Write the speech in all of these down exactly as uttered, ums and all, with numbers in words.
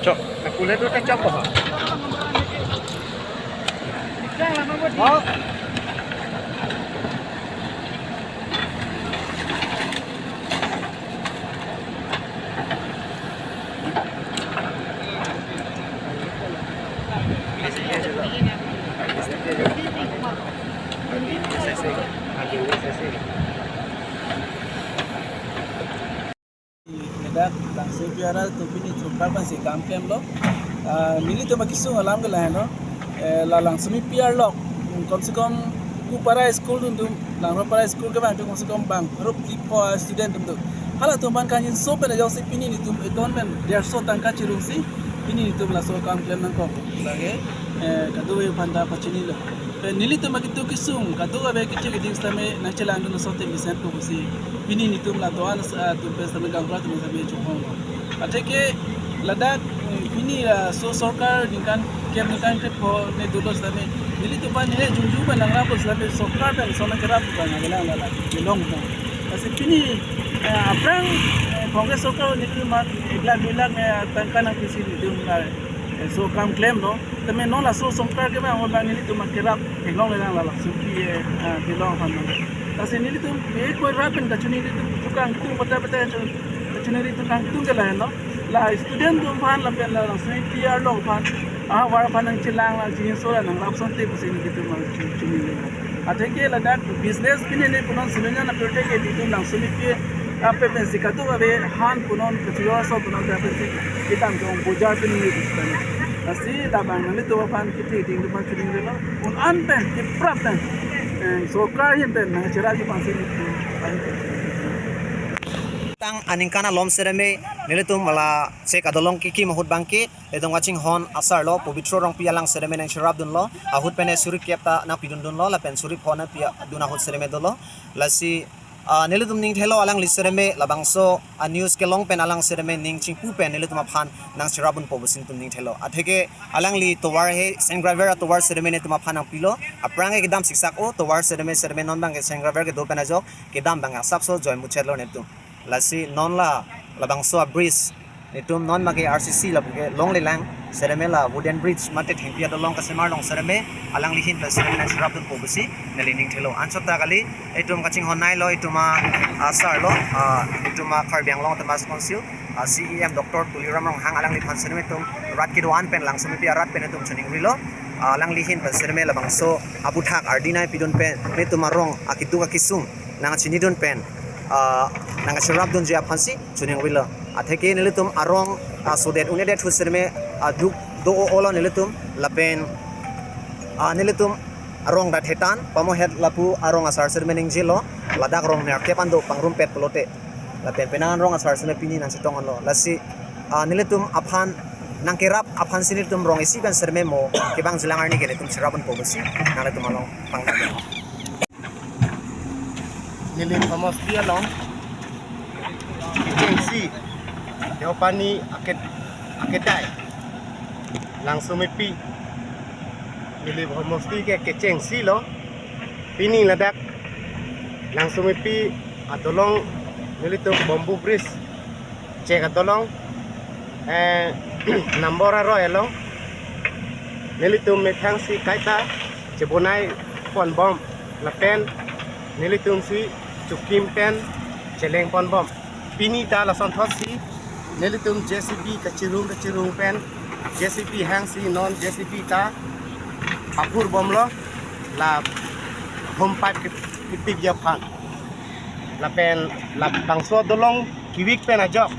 Chok. Kulit udah chok apa? Ladak Langsopi arat atum pini chungkar pensi kam klemlo. Ah, nelitum akesung alam ke lahenlo. Eh, la Langsomepi arlok, kom se kom ku para school atum, Langrong para school kevang atum kom se kom bang pharo phli pho student atum do. Halatum aphan kangjinso pen ajok si pini nelitum eton pen derso tangka chirungsi pini nelitum laso akam klem nangkok. Lake, eh, kadokave aphan ta pachinilo. Pen nelitum akitu kesung kadokave kechek keding sitame nangchelangdun asonte mesen po pusi pini nelitum la doan, ah, atum pen sitame gaonbura atum sitame chonghong. Atheke ladak, eh, pini, ah, laso sorkar ningkan kep ningkan krepho ne dolo sitame nelitum aphan ne jongjong pen nangrap sitame sorkar pen lason nangcherap pen nanglang lala kelong pen. Lasi pini, eh, aphrang, eh, Congress sorkar nelitum aphan ek lakh dui lakh ne tangka nangpisi nelitum, eh, laso akam klemlo. Tame non laso sorkar kevang ahut abang nelitum akerap theklong lelang la Langsopi, eh, ah, kelong aphan abang. Lasi nelitum ekoi rat pen kachiningri atum kangtung, pata pata kachiningri atum kangtung ke lahenlo. La student atum aphan lapen la Langsomepi arlok aphan, ah, war aphan nangchelang, nangchingjinso, nangrap asonte pusi nelitum nangchiningri. Atheke ladak business pini ne punon sinunya na perte ke nelitum Langsomepi ape pensi kadokave han punon kachojor aso punon ape pensi kedam jong bojar pini ne pusitame. Lasi labang nanglitum aphan ketheding atum aphan chiningrilo. Un-an pen keprap pen, eh, sorkar ahin pen nangcherapji aphansi nelitum. Tang aningkan alom sitame nelitum la chek adolong kekim ahut abangke itum kachinghon asarlo Pobitro Rongpi alang sitame nangcherapdunlo, ahut pen suri kep ta nangpidundunlo lapen suri pho nangpidun ahut sitame dolo. Lasi, ah, nelitum ningthelo alangli sitame labangso a-news kelong pen alang sitame ning chingpu pen nelitum aphan nangcherapdunpo pusi nelitum ningthelo. Atheke alangli tovar he sand gravel atovar sitame nelitum aphan nangpilo. Aphrang ke kedam siksak o tovar sitame, sitame non abangke sand gravel kedo pen ajok kedam abang asapso join muchetlo nelitum. Lasi non la labangso a-bridge nelitum non make R C C lapu ke longlelang sitame la wooden bridge mate thengpi adolong kasemar long sitame alangli ahin pen sitame nangcherapdunpo pusi neli ningthelo. Anchot ta kali, itum kachinghon neilo itum a, asarlo, ah, itum a Karbi Anglong Autonomous Council, ah, C E M Doctor Tuliram Ronghang alangliphan sitame itum rat kedo-an pen Langsomepi arat pen itum chiningrilo, ah, alangli ahin pen sitame labangso aputhak ardi nangpidun pen nelitum arong akitu akesung nangchinidun pen, ah, nangcherapdunji aphansi chiningrilo. Atheke nelitum arong, ah, sodet un-edet ahut sitame, ah, duk do-o-olo nelitum lapen, ah, nelitum arong dak hetan pamohet lapu arong asar sitame ningjelo, ladak rong nerkep an do pangrumpet pulote. Lapen penang an rong asar sitame pini nangchetong anlo. Lasi, ah, nelitum aphan nangkerap aphansi nelitum rong isi pen sitame mo kevangjilang arni ke nelitum cherapdunpo pusi nanglitum along pangdak. Neli Thomas Pi along kechengsi Deopani aket akedai Langsomepi. Neli Thomas Pi ke kechengsi lo. Pini ladak Langsomepi adolong nelitum bamboo bridge chek adolong, eh, number aroi along nelitum methangsi kaita chebonai ponbom lapen nelitumsi chukim pen cheleng ponbom. Pini ta lasonthotsi nelitum J C B kachirung kachirung pen J C B hangsi non J C B ta aphurbomlo la home pipe ke-, kepipji aphan. Lapen labangso adolong kevik pen ajok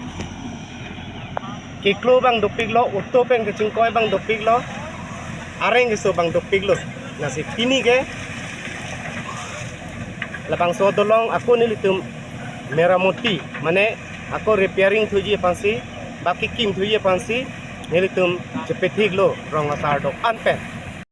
keklo abang dopiklo, auto pen kachingkoi abang dopiklo, areng keso abang dopiklo. Lasi pini ke labangso adolong ako nelitum meramoti, mane ako repairing thuji aphansi, ba kekim thuji aphansi nelitum chepethiklo rong asar do-an pen.